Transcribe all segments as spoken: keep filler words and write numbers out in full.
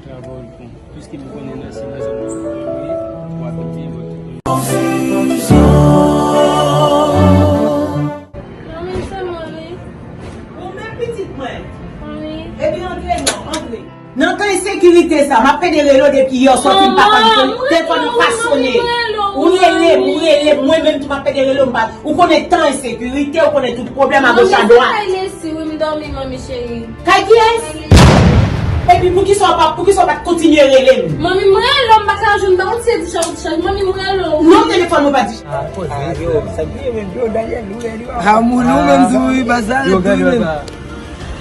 Travay bon. Piske m konnen nan, se nan zòn nan w ye, w ap ede mwen. Manmi, se mwen, wi. Ou menm pitit mwen. Manmi. Ebyen, antre non, antre. Nan tan ensekirite sa, m ap pede rele w depi yè swa, m pa konn telefòn ou pa sonnen. Ou rele m, ou rele m, mwen menm tou m ap pede rele w, m pa, ou konnen tan ensekirite, ou konnen tout pwoblèm a goch a dwat. Manmi, se kay Lesi, wi, m dòmi, manmi cheri. Kay kiyès? Epi poukisa w pa, poukisa w pa t kontinye rele m? Manmi, m rele w, m pa ka jwenn, m pa konn si se dichaj ou dichaj. Manmi, m rele w. Non, telefòn mwen pa dichaj. Ah, yo, sa ki ye menm, yo, Daniel, ou rele yo. Ah, moun, ou menm tou, wi, pa sa, yo, tou, gade menm.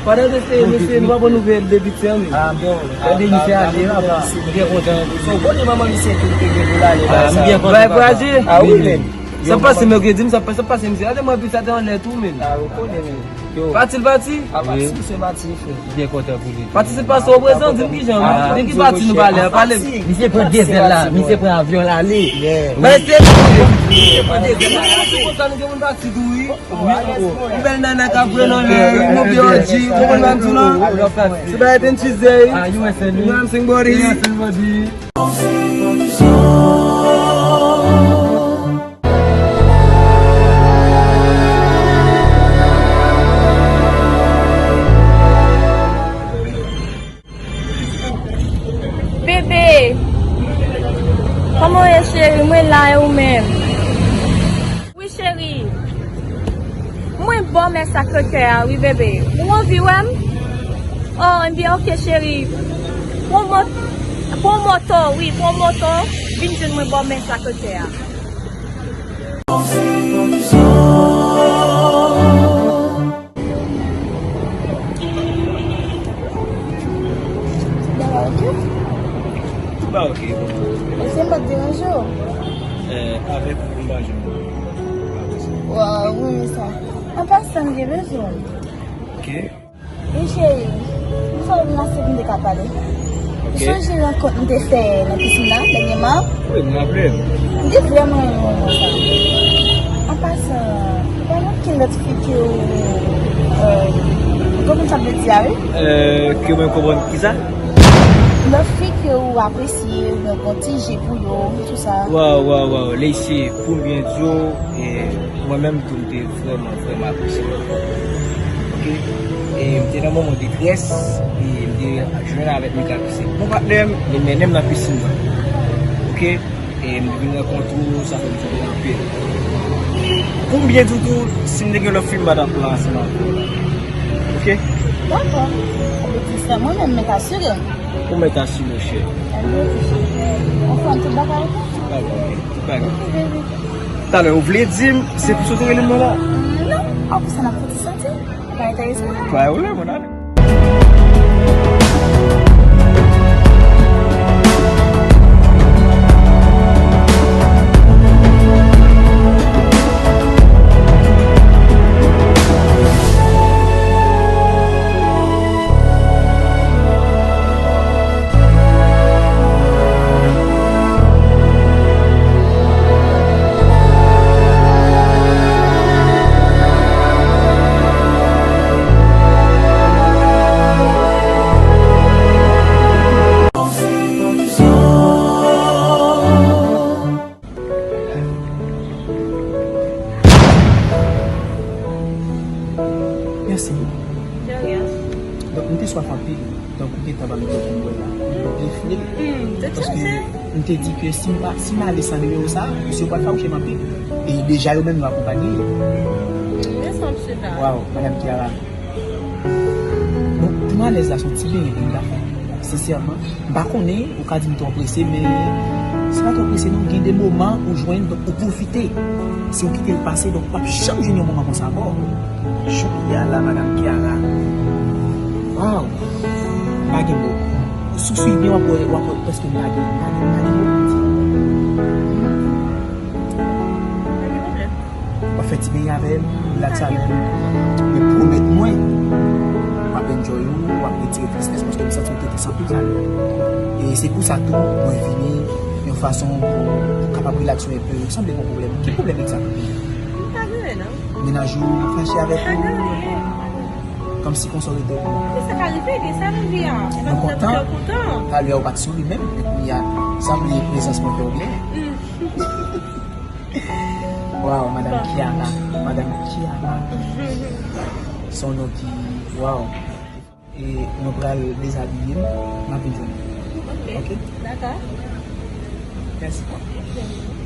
Pandan se mesye, nou pa pran nouvèl de piti an, men. Ah, bon. Gade, misye ale, papa. M byen kontan pou li. Bon, manman misye tou te gen pou l ale la. Ah, m byen kontan, papa. Bay kouradje. Ah, wi, men. Sa pase mèkredi, sa pase, sa pase, misye. Gade mwen, piti sa te anlè tou, men. Ah, ou konnen, men. Yo. Pati l pati? A pati, misye pati, frè. M byen kontan pou li. Pati se pase w prezan, di m kijan, wi. De ki pati nou pale a, pale m. Misye pran de zèl la, misye pran avyon l ale. Bay se misye pran de zèl la. Konsa nou gen moun pati tou, wi. Wi, oh. Yon bèl nana k ap jwe nan lè, yon bèl G, ou konprann sa m di w la? Se bagay ten Tuesday. Ah, you missing me. You missing body. You missing body. Bebe, kòman w ye, cheri? Mwen la, e ou menm? Wi, cheri. Mwen bò mè Sacré-Cœur a, wi, bebe. Ou anvi wè m? Oh, ebyen, oke, cheri. Pran mò-, pran moto, wi, pran moto. Vin jwenn mwen bò mè Sacré-Cœur a. Bagay oke? Tout bagay oke, bon. Èske m pa t deranje w? Eh, avèk ou m pa janm. Waw, mwen renmen sa. An pasan, m gen bezwen w. Oke. Wi, cheri. M fè w vin la, se pou m te ka pale. Ou sonje rankont nou te fè nan pisin nan, dènyèman? Wi, m raple m. M te vrèman renmen moman sa. An pasan, ou pa gen okenn lòt fi ke w, euh, ou konprann sa m vle di a, wi? Euh, ke mwen konprann kisa? Lòt fi ke ou apresye, oubyen ou gen ti je pou yo, tou sa. Waw, waw, waw, Lacey, pou m byen di w, e, mwen menm tou m te vrèman, vrèman apresye l. Oke? E m te nan moman detrès, e m te jwenn avèk Mika ki se bon patnè m, li mennen m nan pisin nan. Oke? E m vin rankontre w, sa fè m soufri anpil. Pou m byen di w tou, si m te gen lòt fi, m pa t ap la ansanm avè w la. Oke? Dakò. Sa vle di sa, mwen menm, mwen ka asire m. Ou mèt asire w, cheri. Anfòm, tout bagay oke? Tout bagay oke. Tout bagay oke. Talè, ou vle di m, se pou sa w te rele m nan la? Non, an plis sa n ap fouti santi. Pa enterese. Pa yon lè, mon ami. Mèsi. De rien. Donk, m te swaf anpil. Tankou gentan ban m dlo pou m bwè la. M refle. Hmm, te chaje. Paske m te di ke si m pa, si m ale san nimewo sa, misye pral fawouche m anpil. E deja yo menm yo akonpanye. Hmm, men sa m chita. Waw, Madam Kiara. Bon, pou m alèz la, se yon ti benyen pou m ta fè. Sensèman, m pa konnen, ou ka di m twò prese, men se pa twò prese non, gen de moman ou jwenn, donk ou pwofite. Si w kite l pase, donk w p ap janm jwenn yon moman konsa ankò. Jou ki a la, Madam Kiara. Waw! M pa gen mo. Si w swiv byen, w ap wè, w ap wè prèske m pa gen, m pa gen, m pa gen mo pou m di. W ap fè ti benyen avè m, rilaks avè m. Men pwomèt mwen, w ap enjoy ou, w ap retire tristès, paske m santi w te très anpil sa yo. E se pou sa tou, mwen vini yon fason pou, pou kapab rilaks ou enpe. Sanble gon pwoblèm. Ki pwoblèm egzakteman? M pa gen anyen, non. Mennaj ou fache avèk ou? Pa gen anyen. Kòmsi konsa w rete w menm. Men sa ka rive, gen sa nan vi a. E pa Nou tout kontan. Kè kontan. Talè a ou pa t souri menm, epi a sanble prezans mwen fè w byen. Waw, madanm Kiara. Madanm Kiara. Se yon non ki, waw. E nou pral dezabiye m, m ap vin jwenn ou. Ok. Ok? Dakò. Mèsi.